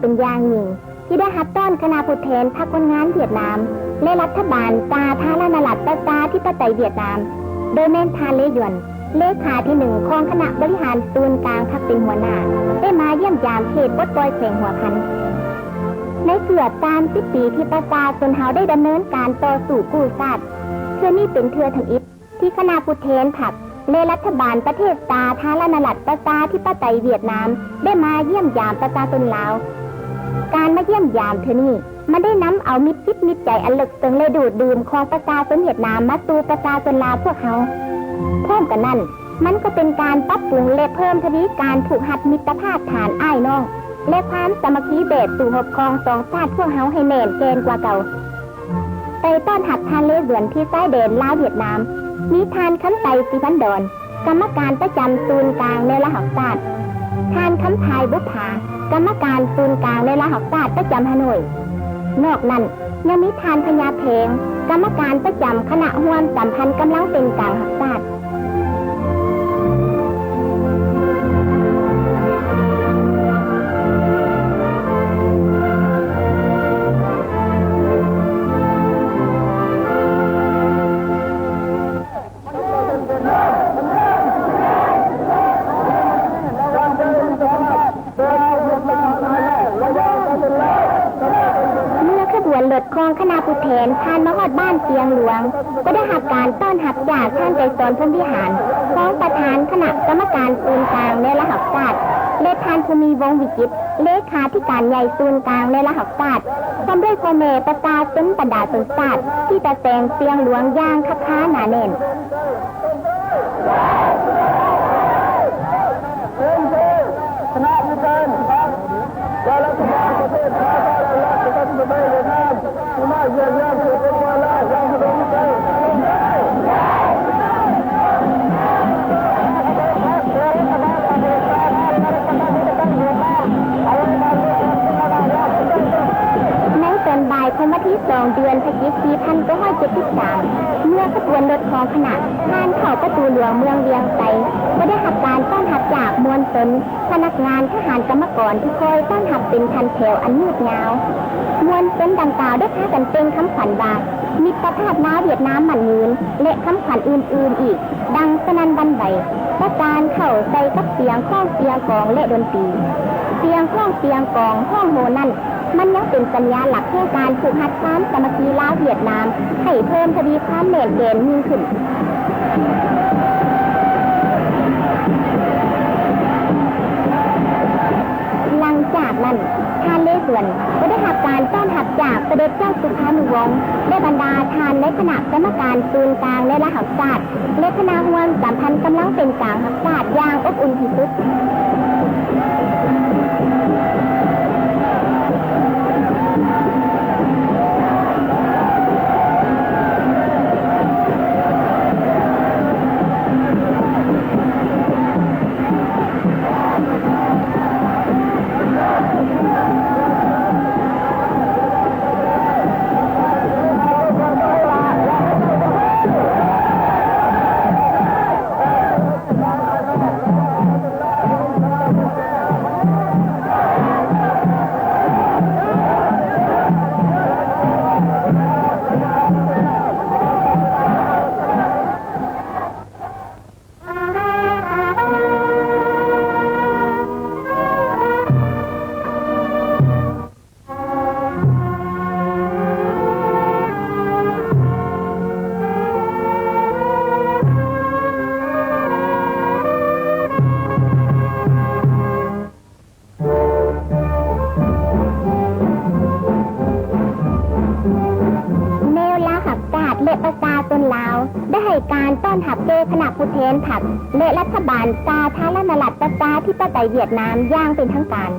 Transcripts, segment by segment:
ເປັນຢ່າງຍິ່ງ ທີ່ໄດ້ຮັບຕ້ອນຄະນະຜູ້ແທນພັກຄົນງານຫວຽດນາມ ແລະ ລັດຖະບານສາທາລະນະລັດປະຊາທິປະໄຕຫວຽດນາມ, ໂດຍແມ່ນທ່ານ ເລ ຢວນ ເລຂາທີໜຶ່ງຂອງຄະນະບໍລິຫານສູນກາງພັກເປັນຫົວໜ້າ ໄດ້ມາຢ້ຽມຢາມເຂດປົດປ່ອຍແຂວງຫົວພັນ. ໃນເກືອບສາມສິບປີທີ່ປະຊາຊົນເຮົາໄດ້ດຳເນີນການຕໍ່ສູ້ກູ້ຊາດ, ເທື່ອນີ້ເປັນເທື່ອທຳອິດ ທີ່ຄະນະຜູ້ແທນພັກ ແລະ ລັດຖະບານປະເທດສາທາລະນະລັດປະຊາທິປະໄຕຫວຽດນາມ ໄດ້ມາຢ້ຽມຢາມປະຊາຊົນລາວ. ການມາຢ້ຽມຢາມເທື່ອນີ້ ມັນໄດ້ນຳເອົາມິດຈິດມິດໃຈອັນເລິກເຊິ່ງ ແລະ ດູດດື່ມຂອງປະຊາຊົນຫວຽດນາມມາສູ່ປະຊາຊົນລາວພວກເຮົາ. ພ້ອມກັນນັ້ນ, ມັນກໍເປັນການປັບປຸງ ແລະ ເພີ່ມທະວີການຜູກຮັດມິດຕະພາບຖານອ້າຍນ້ອງ ແລະ ຄວາມສາມັກຄີແບບສູ້ຮົບຂອງສອງຊາດພວກເຮົາໃຫ້ແໜ້ນແກ່ນກວ່າເກົ່າ. ໄປຕ້ອນຮັບທ່ານ ເລ ຢວນ ທີ່ຊາຍແດນລາວຫວຽດນາມ ມີທ່ານ ຄຳໄຕ ສີພັນດອນ ກຳມະການປະຈຳສູນກາງແນວລາວຮັກຊາດ, ທ່ານ ຄຳພາຍ ບຸບຜາ ກຳມະການສູນກາງແນວລາວຮັກຊາດປະຈຳຮ່າໂນ້ຍ. ນອກນັ້ນ ຍັງມີທ່ານ ພະຍາແພງ ກຳມະການປະຈຳຄະນະຮ່ວມສຳພັນກຳລັງເປັນກາງຮັກຊາດ. ເມື່ອຂະບວນລົດຂອງຄະນະຜູ້ແທນຜ່ານມາຮອດບ້ານຊຽງຫຼວງ, ກໍໄດ້ຮັບການຕ້ອນຮັບຈາກທ່ານ ໄກສອນ ພົມວິຫານ ຮອງປະທານຄະນະກຳມະການສູນກາງແນວລາວຮັກຊາດ ແລະ ທ່ານ ພູມີ ວົງວິຈິດ ເລຂາທິການໃຫຍ່ສູນກາງແນວລາວຮັກຊາດ, ພ້ອມດ້ວຍພໍ່ແມ່ປະຊາຊົນບັນດາຊົນຊາດ ທີ່ຕະແສງຊຽງຫຼວງຢ່າງຄັກຄາໜາແໜ້ນ. ເປັນເພ ຄະນະຜູ້ແທນພັກ ແລະ ລັດຖະບານປະເທດສາທາລະນະລັດປະຊາທິປະໄຕຫວຽດນາມ ທີ່ມາຢ້ຽມຢາມເຂດປົດປ່ອຍລາວຢ່າງສະດວກສະບາຍ. ໃນຕອນບ່າຍຂອງວັນທີສອງ ເດືອນພະຈິກ ປີພັນເກົ້າຮ້ອຍເຈັດສິບສາມ ເມື່ອຂະບວນລົດຂອງຄະນະຜ່ານເຂົ້າປະຕູຫຼວງເມືອງວຽງໄຊ ກໍໄດ້ຮັບການຕ້ອນຮັບຈາກມວນຊົນ, ພະນັກງານ, ທະຫານ, ກຳມະກອນທີ່ຄອຍຕ້ອນຮັບເປັນພັນແຖວອັນຍືດຍາວ. ມວນຊົນດັ່ງກ່າວໄດ້ພາກັນເປັ່ງຄຳຂວັນວ່າ ມິດຕະພາບລາວຫວຽດນາມໝັ້ນຍືນ ແລະ ຄຳຂວັນອື່ນໆອີກ ດັງສະໜັ່ນຫວັ່ນໄຫວ, ປະສານເຂົ້າໃສ່ກັບສຽງຂອງສຽງກອງ ແລະ ດົນຕີ. ສຽງຂອງສຽງກອງຮ້ອງໂຮນັ້ນ ມັນຍັງເປັນສັນຍາລັກແຫ່ງການຜູກຮັດຄວາມສາມັກຄີລາວຫວຽດນາມໃຫ້ເພີ່ມທະວີຄວາມແໜ້ນແກ່ນຍິ່ງຂຶ້ນ. ຫຼັງຈາກນັ້ນ, ທ່ານ ເລ ຊວນ ກໍໄດ້ຮັບການຕ້ອນຮັບຈາກສະເດັດເຈົ້າສຸພານຸວົງ ແລະ ບັນດາທ່ານໃນຄະນະກຳມະການສູນກາງແນວລາວຮັກຊາດ ແລະ ຄະນະຮ່ວມສຳພັນກຳລັງເປັນກາງຮັກຊາດຢ່າງອົບອຸ່ນທີ່ສຸດ.ແນວລາວຮັກຊາດ ແລະ ປະຊາຊົນລາວ ໄດ້ໃຫ້ການຕ້ອນຮັບແກ່ຄະນະຜູ້ແທນພັກ ແລະ ລັດຖະບານສາທາລະນະລັດປະຊາທິປະໄຕຫວຽດນາມຢ່າງເປັນທາງການ.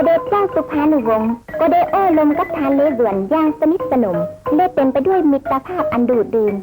ສະເດັດເຈົ້າສຸພານຸວົງ ກໍໄດ້ໂອ້ລົມກັບທ່ານເລສວນຢ່າງສະໜິດສະໜົມ ແລະ ເຕັມໄປດ້ວຍມິດຕະພາບອັນດູດດື່ມ.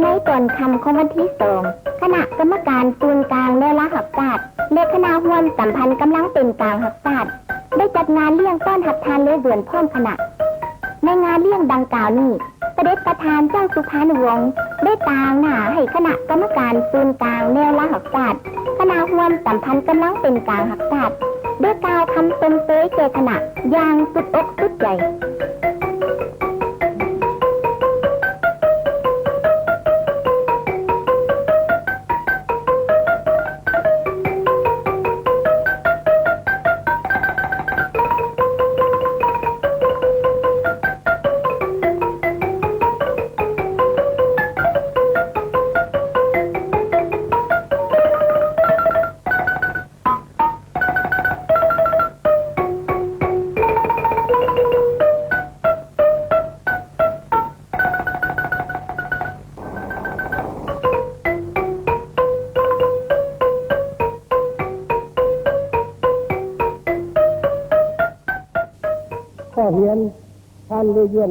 ໃນຕອນຄ່ຳຂອງວັນທີສອງ ຄະນະກຳມະການສູນກາງແນວລາວຮັກຊາດ ແລະ ຄະນະຮ່ວມສຳພັນກຳລັງເປັນກາງຮັກຊາດ ໄດ້ຈັດງານລ້ຽງຕ້ອນຮັບທ່ານເລສວນພ້ອມຄະນະ. ໃນງານລ້ຽງດັ່ງກ່າວນີ້ ສະເດັດປະທານເຈົ້າສຸພານຸວົງ ໄດ້ຕາງໜ້າໃຫ້ຄະນະກຳມະການສູນກາງແນວລາວຮັກຊາດ, ຄະນະຮ່ວມສຳພັນກຳລັງເປັນກາງຮັກຊາດ ໄດ້ກ່າວຄຳຊົມເຊີຍແກ່ຄະນະຢ່າງສຸດອົກສຸດໃຈ. ຂໍ້ຮຽນ ທ່ານ ເລ ຢວນ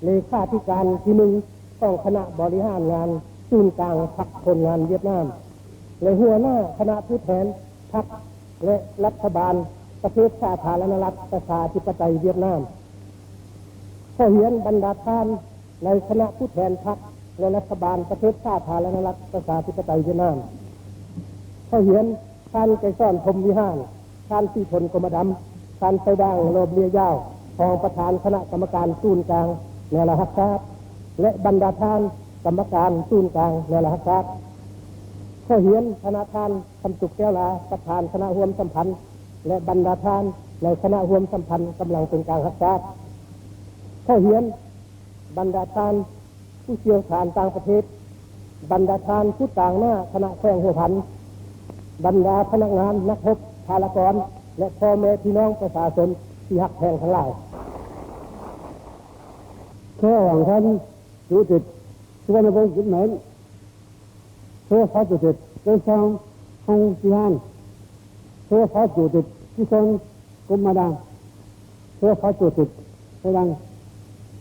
ເລຂາທິການທີໜຶ່ງຂອງຄະນະບໍລິຫານງານສູນກາງພັກຄົນງານຫວຽດນາມ ແລະ ຫົວໜ້າຄະນະຜູ້ແທນພັກ ແລະ ລັດຖະບານປະເທດສາທາລະນະລັດປະຊາທິປະໄຕຫວຽດນາມ. ຂໍຮຽນບັນດາທ່ານໃນຄະນະຜູ້ແທນພັກ ແລະ ລັດຖະບານປະເທດສາທາລະນະລັດປະຊາທິປະໄຕຫວຽດນາມ. ຂໍຮຽນ ທ່ານ ໄກສອນ ພົມວິຫານ, ທ່ານ ສີທົນ ກົມມະດຳ, ທ່ານ ໄຊດາງ ໂລບເລຍາວ, ຮອງປະທານຄະນະກຳມະການສູນກາງແນວລາວຮັກຊາດ ແລະ ບັນດາທ່ານກຳມະການສູນກາງແນວລາວຮັກຊາດ. ຂໍຮຽນຄະນະທ່ານ ຄຳສຸກ ແກ້ວລາ, ປະທານຄະນະຮ່ວມສຳພັນ ແລະ ບັນດາທ່ານໃນຄະນະຮ່ວມສຳພັນກຳລັງເປັນກາງຮັກຊາດ. ຂໍຮຽນ ບັນດາທ່ານຜູ້ຊ່ຽວຊານຕ່າງປະເທດ, ບັນດາທ່ານຜູ້ຕາງໜ້າຄະນະແຂວງຫົວພັນ, ບັນດາພະນັກງານ, ນັກຮົບ, ພາລະກອນ ແລະ ພໍ່ແມ່ພີ່ນ້ອງປະຊາຊົນທີ່ຮັກແພງທັງຫຼາຍ. ເພື່ອຫວັງທ່ານ ຈຸຕິດ ສຸວັນນະວົງ ຈຸດເໝັ້ນ. Thưa Phó Chủ tịch Cây Son Hồng Chi Han, thưa Phó Chủ tịch Chi Son Kum Ma Đăng, thưa Phó Chủ tịch Thái Đăng,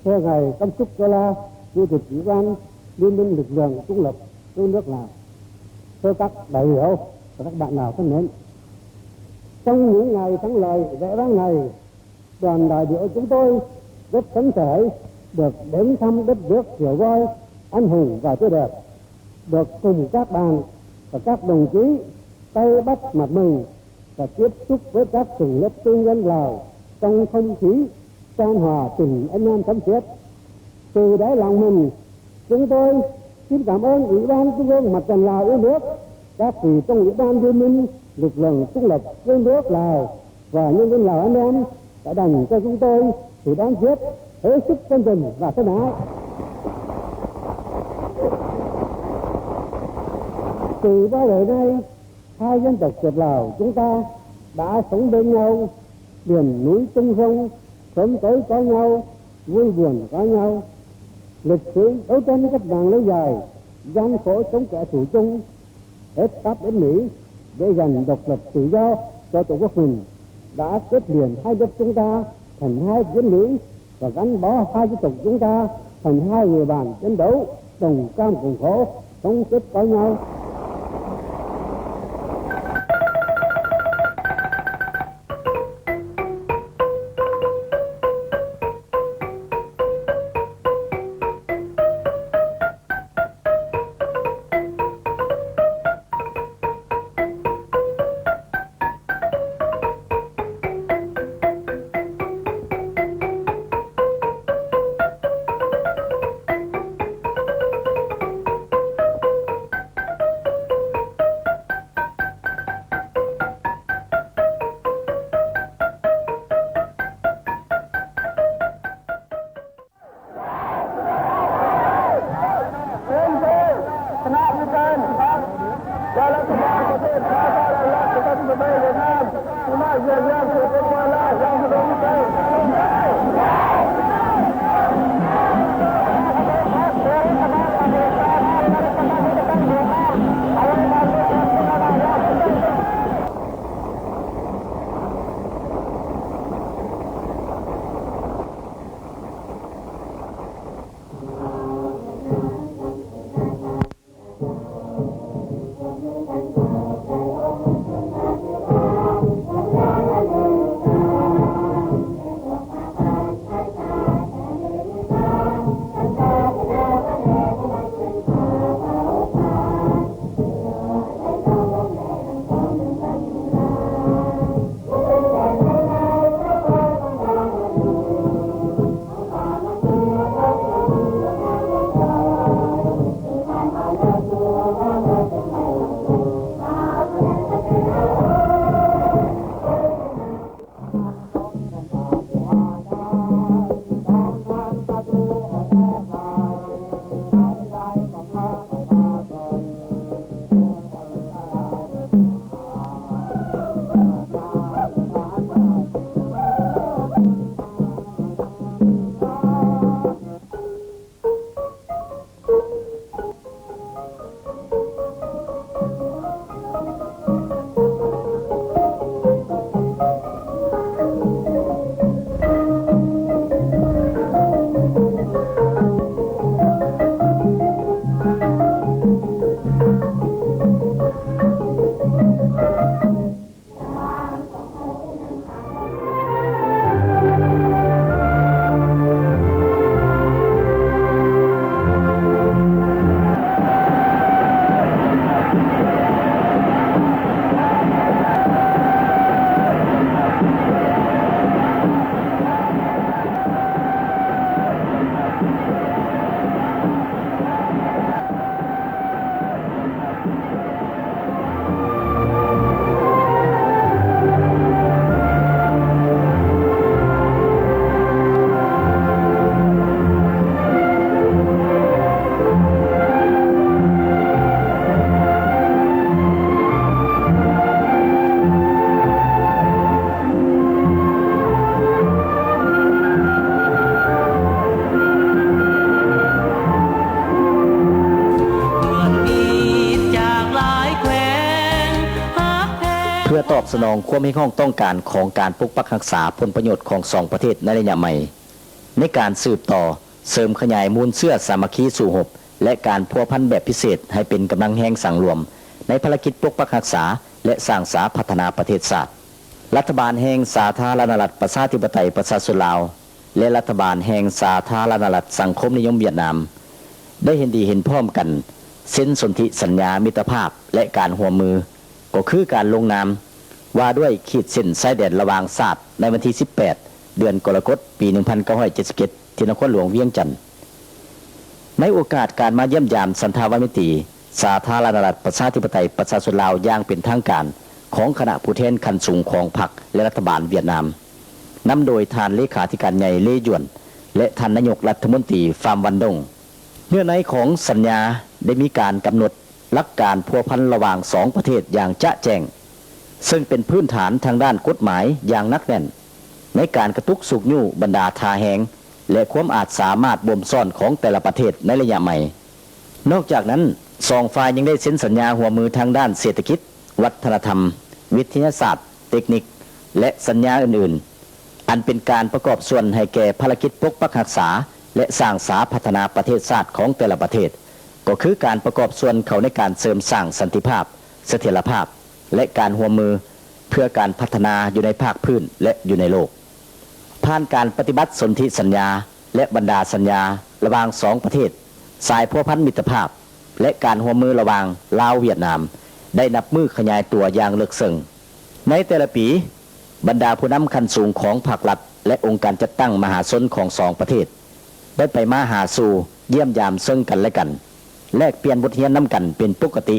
thưa ngài Căm Súc Cơ La, Chủ tịch Ủy ban Liên minh Lực lượng Trung lập Yêu nước Lào, thưa các đại biểu và các bạn Lào thân mến. Trong những ngày thắng lợi vẻ vang này, đoàn đại biểu chúng tôi rất phấn khởi được đến thăm đất nước triệu voi anh hùng và tươi đẹp, được cùng các bạn và các đồng chí tay bắt mặt mừng và tiếp xúc với các tầng lớp nhân dân Lào trong không khí chan hòa tình anh em thắm thiết. Từ đáy lòng mình, chúng tôi xin cảm ơn Ủy ban Trung ương Mặt trận Lào yêu nước, các vị trong Ủy ban Liên minh Lực lượng Trung lập yêu nước Lào và nhân dân Lào anh em đã dành cho chúng tôi sự đón tiếp hết sức chân tình và thân ái. Từ bao đời nay, hai dân tộc Việt Lào chúng ta đã sống bên nhau, biển núi chung sông, sớm tối có nhau, vui buồn có nhau. Lịch sử đấu tranh cách mạng lâu dài, gian khổ chống kẻ thù chung, hết Pháp đến Mỹ, để giành độc lập tự do cho Tổ quốc mình, đã kết liền hai nước chúng ta thành hai chiến lũy và gắn bó hai dân tộc chúng ta thành hai người bạn chiến đấu, đồng cam cộng khổ, sống chết có nhau. ສະໜອງຄວາມຮຽກຮ້ອງຕ້ອງການຂອງການປົກປັກຮັກສາຜົນປະໂຫຍດຂອງສອງປະເທດໃນໄລຍະໃໝ່, ໃນການສືບຕໍ່ເສີມຂະຫຍາຍມູນເຊື້ອສາມັກຄີສູ້ຮົບ ແລະ ການພົວພັນແບບພິເສດໃຫ້ເປັນກຳລັງແຮງສັງລວມໃນພາລະກິດປົກປັກຮັກສາ ແລະ ສ້າງສາພັດທະນາປະເທດຊາດ. ລັດຖະບານແຫ່ງສາທາລະນະລັດປະຊາທິປະໄຕປະຊາຊົນລາວ ແລະ ລັດຖະບານແຫ່ງສາທາລະນະລັດສັງຄົມນິຍົມຫວຽດນາມ ໄດ້ເຫັນດີເຫັນພ້ອມກັນເຊັນສົນທິສັນຍາມິດຕະພາບ ແລະ ການຮ່ວມມື ກໍຄືການລົງນາມວ່າດ້ວຍຂີດເສັ້ນຊາຍແດນລະຫວ່າງຊາດໃນວັນທີສິບແປດ ເດືອນກໍລະກົດ ປີໜຶ່ງພັນເກົ້າຮ້ອຍເຈັດສິບເຈັດ ທີ່ນະຄອນຫຼວງວຽງຈັນ. ໃນໂອກາດການມາຢ້ຽມຢາມສັນຖາວະມິດຕຣີ ສາທາລະນະລັດປະຊາທິປະໄຕປະຊາຊົນລາວຢ່າງເປັນທາງການຂອງຄະນະຜູ້ແທນຂັ້ນສູງຂອງພັກ ແລະ ລັດຖະບານຫວຽດນາມ ນຳໂດຍທ່ານເລຂາທິການໃຫຍ່ ເລ ຢວນ ແລະ ທ່ານນາຍົກລັດຖະມົນຕີ ຟາມ ວັນດົງ. ເນື້ອໃນຂອງສັນຍາໄດ້ມີການກຳນົດຫຼັກການພົວພັນລະຫວ່າງສອງປະເທດຢ່າງຈະແຈ້ງ, ເຊິ່ງເປັນພື້ນຖານທາງດ້ານກົດໝາຍຢ່າງໜັກແໜ້ນ ໃນການກະຕຸກຊຸກຍູ້ບັນດາທ່າແຮງ ແລະ ຄວາມອາດສາມາດບົ່ມຊ້ອນຂອງແຕ່ລະປະເທດໃນໄລຍະໃໝ່. ນອກຈາກນັ້ນ, ສອງຝ່າຍຍັງໄດ້ເຊັນສັນຍາຮ່ວມມືທາງດ້ານເສດຖະກິດ, ວັດທະນະທຳ, ວິທະຍາສາດ, ເຕັກນິກ ແລະ ສັນຍາອື່ນໆ ອັນເປັນການປະກອບສ່ວນໃຫ້ແກ່ພາລະກິດປົກປັກຮັກສາ ແລະ ສ້າງສາພັດທະນາປະເທດຊາດຂອງແຕ່ລະປະເທດ, ກໍຄືການປະກອບສ່ວນເຂົ້າໃນການເສີມສ້າງສັນຕິພາບ, ສະຖຽນລະພາບ ແລະ ການຮ່ວມມືເພື່ອການພັດທະນາຢູ່ໃນພາກພື້ນ ແລະ ຢູ່ໃນໂລກ. ຜ່ານການປະຕິບັດສົນທິສັນຍາ ແລະ ບັນດາສັນຍາລະຫວ່າງສອງປະເທດ, ສາຍພົວພັນມິດຕະພາບ ແລະ ການຮ່ວມມືລະຫວ່າງລາວ-ຫວຽດນາມ ໄດ້ນັບມື້ຂະຫຍາຍຕົວຢ່າງເລິກເຊິ່ງ. ໃນແຕ່ລະປີ, ບັນດາຜູ້ນຳຂັ້ນສູງຂອງພາກລັດ ແລະ ອົງການຈັດຕັ້ງມະຫາຊົນຂອງສອງປະເທດ ໄດ້ໄປມາຫາສູ່, ຢ້ຽມຢາມເຊິ່ງກັນ ແລະ ກັນ, ແລກປ່ຽນບົດຮຽນນຳກັນເປັນປົກກະຕິ.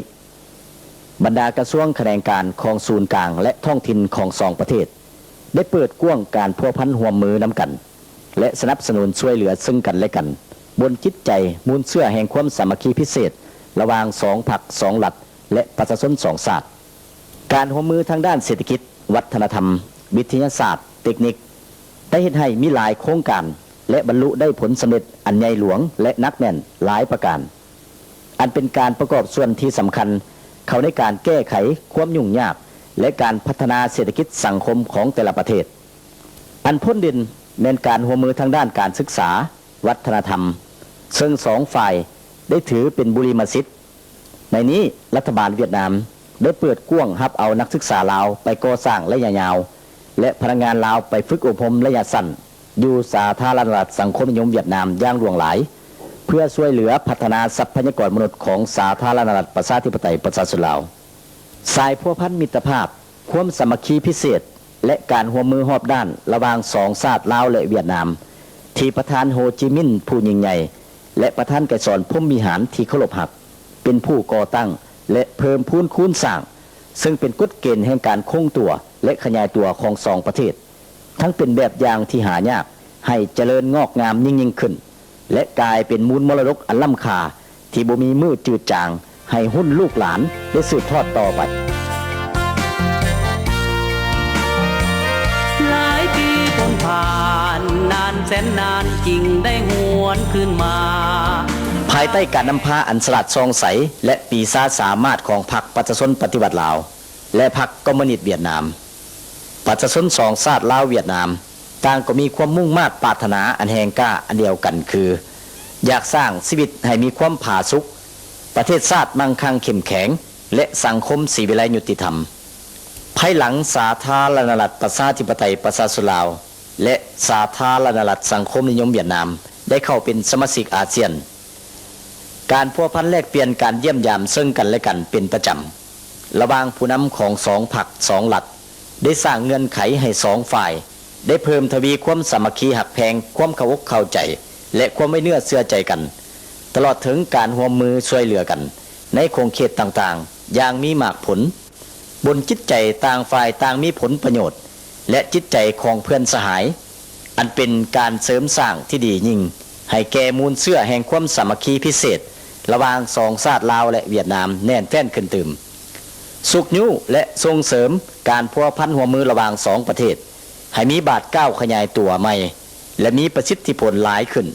ບັນດາກະຊວງຂະແໜງການຂອງສູນກາງ ແລະ ທ້ອງຖິ່ນຂອງສອງປະເທດ ໄດ້ເປີດກວ້າງການພົວພັນຮ່ວມມືນຳກັນ ແລະ ສະໜັບສະໜູນຊ່ວຍເຫຼືອເຊິ່ງກັນ ແລະ ກັນ ບົນຈິດໃຈມູນເຊື້ອແຫ່ງຄວາມສາມັກຄີພິເສດ ລະຫວ່າງສອງພັກ, ສອງລັດ ແລະ ປະຊາຊົນສອງຊາດ. ການຮ່ວມມືທາງດ້ານເສດຖະກິດ, ວັດທະນະທຳ, ວິທະຍາສາດ, ເຕັກນິກ ໄດ້ເຮັດໃຫ້ມີຫຼາຍໂຄງການ ແລະ ບັນລຸໄດ້ຜົນສຳເລັດອັນໃຫຍ່ຫຼວງ ແລະ ໜັກແໜ້ນຫຼາຍປະການ, ອັນເປັນການປະກອບສ່ວນທີ່ສຳຄັນເຂົ້າໃນການແກ້ໄຂຄວາມຫຍຸ້ງຍາກ ແລະ ການພັດທະນາເສດຖະກິດສັງຄົມຂອງແຕ່ລະປະເທດ. ອັນພົ້ນເດັ່ນແມ່ນການຮ່ວມມືທາງດ້ານການສຶກສາ, ວັດທະນະທຳ, ເຊິ່ງສອງຝ່າຍໄດ້ຖືເປັນບຸລິມະສິດ. ໃນນີ້, ລັດຖະບານຫວຽດນາມໄດ້ເປີດກວ້າງຮັບເອົານັກສຶກສາລາວໄປກໍ່ສ້າງໄລຍະຍາວ ແລະ ພະນັກງານລາວໄປຝຶກອົບຮົມໄລຍະສັ້ນ ຢູ່ສາທາລະນະລັດສັງຄົມນິຍົມຫວຽດນາມຢ່າງຫຼວງຫຼາຍ ເພື່ອຊ່ວຍເຫຼືອພັດທະນາຊັບພະຍາກອນມະນຸດຂອງສາທາລະນະລັດປະຊາທິປະໄຕປະຊາຊົນລາວ. ສາຍພົວພັນມິດຕະພາບ, ຄວາມສາມັກຄີພິເສດ ແລະ ການຮ່ວມມືຮອບດ້ານລະຫວ່າງສອງຊາດລາວ ແລະ ຫວຽດນາມ ທີ່ປະທານໂຮຈິມິນຜູ້ຍິ່ງໃຫຍ່ ແລະ ປະທານໄກສອນ ພົມວິຫານທີ່ເຄົາລົບຮັກ ເປັນຜູ້ກໍ່ຕັ້ງ ແລະ ເພີ່ມພູນຄູນສ້າງ, ເຊິ່ງເປັນກົດເກນແຫ່ງການຄົງຕົວ ແລະ ຂະຫຍາຍຕົວຂອງສອງປະເທດ, ທັງເປັນແບບຢ່າງທີ່ຫາຍາກໃຫ້ຈະເລີນງອກງາມຍິ່ງໆຂຶ້ນ ແລະ ກາຍເປັນມູນມໍລະດົກອັນລ້ຳຄ່າ ທີ່ບໍ່ມີມື້ຈືດຈາງ ໃຫ້ຮຸ່ນລູກຫຼານໄດ້ສືບທອດຕໍ່ໄປ. ຫຼາຍປີພົ້ນຜ່ານ ນານແສນນານຈຶ່ງໄດ້ຫວນຄືນມາ. ພາຍໃຕ້ການນຳພາອັນສະຫຼາດສ່ອງໃສ ແລະ ປີຊາສາມາດຂອງພັກປະຊາຊົນປະຕິວັດລາວ ແລະ ພັກຄອມມູນິດຫວຽດນາມ, ປະຊາຊົນສອງຊາດລາວ-ຫວຽດນາມ ຕ່າງກໍມີຄວາມມຸ່ງມາດປາດຖະໜາອັນແຮງກ້າອັນດຽວກັນ ຄື ຢາກສ້າງຊີວິດໃຫ້ມີຄວາມຜາສຸກ, ປະເທດຊາດມັ່ງຄັ່ງເຂັ້ມແຂງ ແລະ ສັງຄົມສີວິໄລຍຸຕິທຳ. ພາຍຫຼັງສາທາລະນະລັດປະຊາທິປະໄຕປະຊາຊົນລາວ ແລະ ສາທາລະນະລັດສັງຄົມນິຍົມຫວຽດນາມ ໄດ້ເຂົ້າເປັນສະມາຊິກອາຊຽນ, ການພົວພັນແລກປ່ຽນການຢ້ຽມຢາມເຊິ່ງກັນ ແລະ ກັນເປັນປະຈຳ ລະຫວ່າງຜູ້ນຳຂອງສອງພັກສອງລັດ ໄດ້ສ້າງເງື່ອນໄຂໃຫ້ສອງຝ່າຍໄດ້ເພີ່ມທະວີຄວາມສາມັກຄີຮັກແພງ, ຄວາມເຂົ້າອົກເຂົ້າໃຈ ແລະ ຄວາມໄວ້ເນື້ອເຊື່ອໃຈກັນ, ຕະຫຼອດເຖິງການຮ່ວມມືຊ່ວຍເຫຼືອກັນໃນຂົງເຂດຕ່າງໆຢ່າງມີໝາກຜົນ. ບົນຈິດໃຈຕ່າງຝ່າຍຕ່າງມີຜົນປະໂຫຍດ ແລະ ຈິດໃຈຂອງເພື່ອນສະຫາຍ ອັນເປັນການເສີມສ້າງທີ່ດີຍິ່ງໃຫ້ແກ່ມູນເຊື້ອແຫ່ງຄວາມສາມັກຄີພິເສດລະຫວ່າງສອງຊາດລາວ ແລະ ຫວຽດນາມແໜ້ນແຟ້ນຂຶ້ນຕື່ມ, ຊຸກຍູ້ ແລະ ສົ່ງເສີມການພົວພັນຮ່ວມມືລະຫວ່າງສອງປະເທດໃຫ້ມີບາດກ້າວຂະຫຍາຍຕົວໃໝ່ ແລະ ມີປະສິດທິຜົນຫຼາຍຂຶ້ນ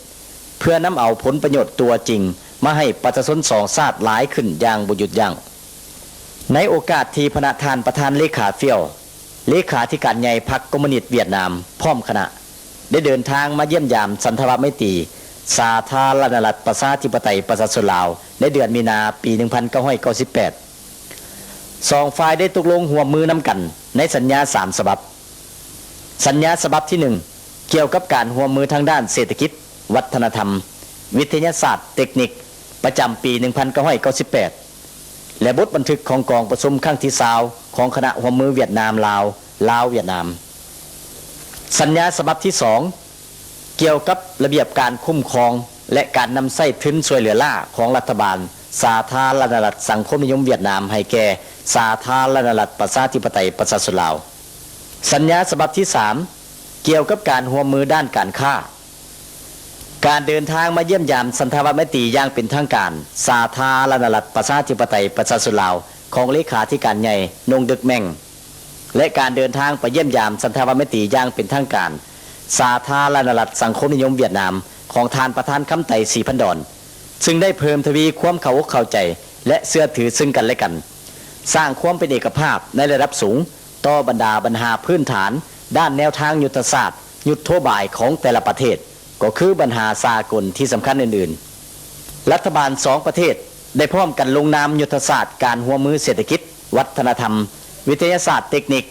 ເພື່ອນຳເອົາຜົນປະໂຫຍດຕົວຈິງມາໃຫ້ປະຊາຊົນສອງຊາດຫຼາຍຂຶ້ນຢ່າງບໍ່ຢຸດຢັ້ງ. ໃນໂອກາດທີ່ພະນະທ່ານປະທານເລຂາ ຟຽວ ເລຂາທິການໃຫຍ່ພັກຄອມມູນິດຫວຽດນາມ ພ້ອມຄະນະ ໄດ້ເດີນທາງມາຢ້ຽມຢາມສັນທະວະໄມຕີ ສາທາລະນະລັດ ປະຊາທິປະໄຕ ປະຊາຊົນລາວ ໃນເດືອນມີນາ ປີໜຶ່ງພັນເກົ້າຮ້ອຍເກົ້າສິບແປດ. ສອງຝ່າຍໄດ້ຕົກລົງຮ່ວມມືນຳກັນໃນສັນຍາສາມສະບັບ. ສັນຍາສະບັບທີໜຶ່ງ ກ່ຽວກັບການຮ່ວມມືທາງດ້ານເສດຖະກິດ, ວັດທະນະທຳ, ວິທະຍາສາດ, ເຕັກນິກ ປະຈຳປີໜຶ່ງພັນເກົ້າຮ້ອຍເກົ້າສິບແປດ ແລະ ບົດບັນທຶກຂອງກອງປະຊຸມຄັ້ງທີຊາວ ຂອງຄະນະຮ່ວມມືຫວຽດນາມ-ລາວ, ລາວ-ຫວຽດນາມ. ສັນຍາສະບັບທີສອງ ກ່ຽວກັບລະບຽບການຄຸ້ມຄອງ ແລະ ການນຳໃຊ້ທຶນຊ່ວຍເຫຼືອລ້າຂອງລັດຖະບານສາທາລະນະລັດສັງຄົມນິຍົມຫວຽດນາມ ໃຫ້ແກ່ສາທາລະນະລັດປະຊາທິປະໄຕປະຊາຊົນລາວ. ສັນຍາສະບັບທີສາມ ກ່ຽວກັບການຮ່ວມມືດ້ານການຄ້າ. ການເດີນທາງມາຢ້ຽມຢາມສັນທະວະໄມຕີຢ່າງເປັນທາງການ ສາທາລະນະລັດປະຊາທິປະໄຕປະຊາຊົນລາວ ຂອງເລຂາທິການໃຫຍ່ ນົງ ດຶກ ແມັງ ແລະ ການເດີນທາງໄປຢ້ຽມຢາມສັນທະວະໄມຕີຢ່າງເປັນທາງການ ສາທາລະນະລັດສັງຄົມນິຍົມຫວຽດນາມ ຂອງທ່ານປະທານ ຄຳໄຕ ສີພັນດອນ ຊຶ່ງໄດ້ເພີ່ມທະວີຄວາມເຂົ້າອົກເຂົ້າໃຈ ແລະ ເຊື່ອຖືເຊິ່ງກັນແລະກັນ, ສ້າງຄວາມເປັນເອກະພາບໃນລະດັບສູງຕໍ່ບັນດາບັນຫາພື້ນຖານດ້ານແນວທາງຍຸດທະສາດ, ຍຸດໂທບາຍຂອງແຕ່ລະປະເທດ ກໍຄືບັນຫາສາກົນທີ່ສຳຄັນອື່ນໆ. ລັດຖະບານສອງປະເທດໄດ້ພ້ອມກັນລົງນາມຍຸດທະສາດການຮ່ວມມືເສດຖະກິດ, ວັດທະນະທຳ, ວິທະຍາສາດເຕັກນິກ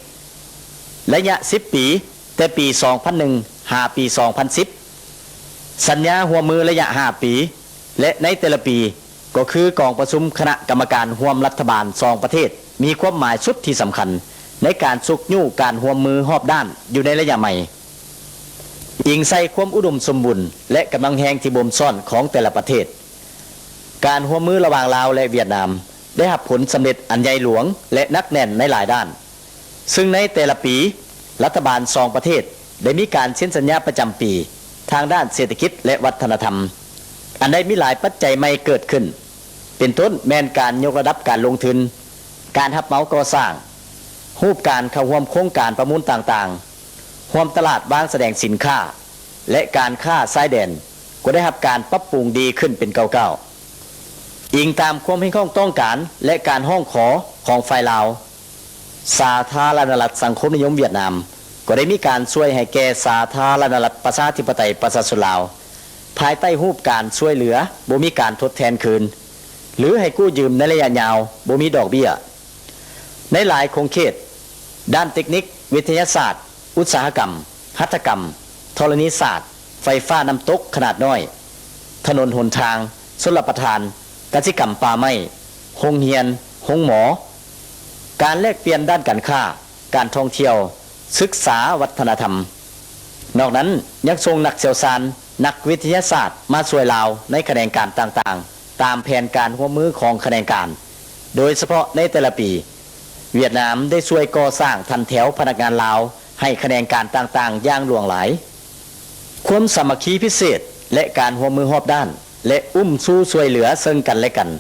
ໄລຍະສິບປີ, ແຕ່ປີສອງພັນໜຶ່ງ ຫາປີສອງພັນສິບ, ສັນຍາຮ່ວມມືໄລຍະຫ້າປີ ແລະ ໃນແຕ່ລະປີ ກໍຄືກອງປະຊຸມຄະນະກຳມະການຮ່ວມລັດຖະບານສອງປະເທດ ມີຄວາມໝາຍສຸດທີ່ສຳຄັນໃນການຊຸກຍູ້ການຮ່ວມມືຮອບດ້ານຢູ່ໃນໄລຍະໃໝ່, ອີງໃສ່ຄວາມອຸດົມສົມບູນ ແລະ ກຳລັງແຮງທີ່ບົ່ມຊ້ອນຂອງແຕ່ລະປະເທດ. ການຮ່ວມມືລະຫວ່າງລາວ ແລະ ຫວຽດນາມ ໄດ້ຮັບຜົນສຳເລັດອັນໃຫຍ່ຫຼວງ ແລະ ໜັກແໜ້ນໃນຫຼາຍດ້ານ, ຊຶ່ງໃນແຕ່ລະປີ ລັດຖະບານສອງປະເທດໄດ້ມີການເຊັນສັນຍາປະຈຳປີທາງດ້ານເສດຖະກິດ ແລະ ວັດທະນະທຳ ອັນໄດ້ມີຫຼາຍປັດໄຈໃໝ່ເກີດຂຶ້ນ, ເປັນຕົ້ນແມ່ນການຍົກລະດັບການລົງທຶນ, ການຮັບເໝົາກໍ່ສ້າງ, ຮູບການເຂົ້າຮ່ວມໂຄງການປະມູນຕ່າງໆ, ຮ່ວມຕະຫຼາດວາງສະແດງສິນຄ້າ ແລະ ການຄ້າຊາຍແດນ ກໍໄດ້ຮັບການປັບປຸງດີຂຶ້ນເປັນກ້າວໆ. ອີງຕາມຄວາມຮຽກຮ້ອງຕ້ອງການ ແລະ ການຮ້ອງຂໍຂອງຝ່າຍລາວ, ສາທາລະນະລັດສັງຄົມນິຍົມຫວຽດນາມ ກໍໄດ້ມີການຊ່ວຍໃຫ້ແກ່ສາທາລະນະລັດປະຊາທິປະໄຕປະຊາຊົນລາວ ພາຍໃຕ້ຮູບການຊ່ວຍເຫຼືອບໍ່ມີການທົດແທນຄືນ ຫຼື ໃຫ້ກູ້ຢືມໃນໄລຍະຍາວບໍ່ມີດອກເບ້ຍ. ໃນຫຼາຍຂົງເຂດ ດ້ານເຕັກນິກ, ວິທະຍາສາດ, ອຸດສາຫະກຳ, ຫັດຖະກຳ, ທໍລະນີສາດ, ໄຟຟ້ານ້ຳຕົກຂະໜາດນ້ອຍ, ຖະໜົນຫົນທາງ, ຊົນລະປະທານ, ກະສິກຳປ່າໄມ້, ໂຮງຮຽນ, ໂຮງໝໍ, ການແລກປ່ຽນດ້ານການຄ້າ, ການທ່ອງທ່ຽວ, ສຶກສາ, ວັດທະນະທຳ. ນອກນັ້ນຍັງສົ່ງນັກຊ່ຽວຊານ, ນັກວິທະຍາສາດມາຊ່ວຍລາວໃນຂະແໜງການຕ່າງໆ ຕາມແຜນການຮ່ວມມືຂອງຂະແໜງການ, ໂດຍສະເພາະໃນແຕ່ລະປີ ຫວຽດນາມໄດ້ຊ່ວຍກໍ່ສ້າງຖັນແຖວພະນັກງານລາວໃຫ້ຂະແໜງການຕ່າງໆຢ່າງຫຼວງຫຼາຍ. ຄວາມສາມັກຄີພິເສດ ແລະ ການຮ່ວມມືຮອບດ້ານ ແລະ ອຸ້ມຊູຊ່ວຍເຫຼືອເຊິ່ງກັນແລະກັນ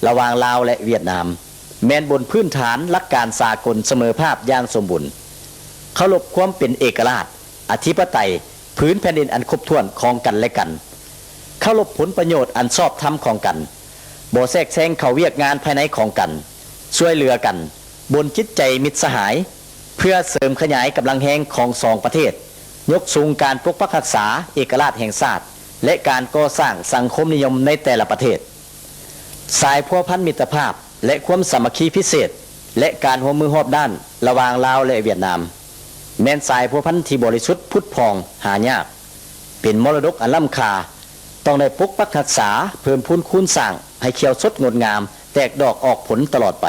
ລະຫວ່າງລາວ ແລະ ຫວຽດນາມ ແມ່ນບົນພື້ນຖານຫຼັກການສາກົນສະເໝີພາບຢ່າງສົມບູນ, ເຄົາລົບຄວາມເປັນເອກະລາດ, ອະທິປະໄຕ, ພື້ນແຜ່ນດິນອັນຄົບຖ້ວນຂອງກັນແລະກັນ, ເຄົາລົບຜົນປະໂຫຍດອັນຊອບທຳຂອງກັນ, ບໍ່ແຊກແຊງເຂົ້າວຽກງານພາຍໃນຂອງກັນ, ຊ່ວຍເຫຼືອກັນບົນຈິດໃຈມິດສະຫາຍ ເພື່ອເສີມຂະຫຍາຍກຳລັງແຮງຂອງສອງປະເທດ, ຍົກສູງການປົກປັກຮັກສາເອກະລາດແຫ່ງຊາດ ແລະ ການກໍ່ສ້າງສັງຄົມນິຍົມໃນແຕ່ລະປະເທດ. ສາຍພົວພັນມິດຕະພາບ ແລະ ຄວາມສາມັກຄີພິເສດ ແລະ ການຮ່ວມມືຮອບດ້ານລະຫວ່າງລາວ ແລະ ຫວຽດນາມ ແມ່ນສາຍພົວພັນທີ່ບໍລິສຸດຜຸດຜ່ອງຫາຍາກ, ເປັນມໍລະດົກອັນລ້ຳຄ່າ, ຕ້ອງໄດ້ປົກປັກຮັກສາ, ເພີ່ມພູນຄູນສ້າງໃຫ້ຂຽວສົດງົດງາມ, ແຕກດອກອອກຜົນຕະຫຼອດໄປ.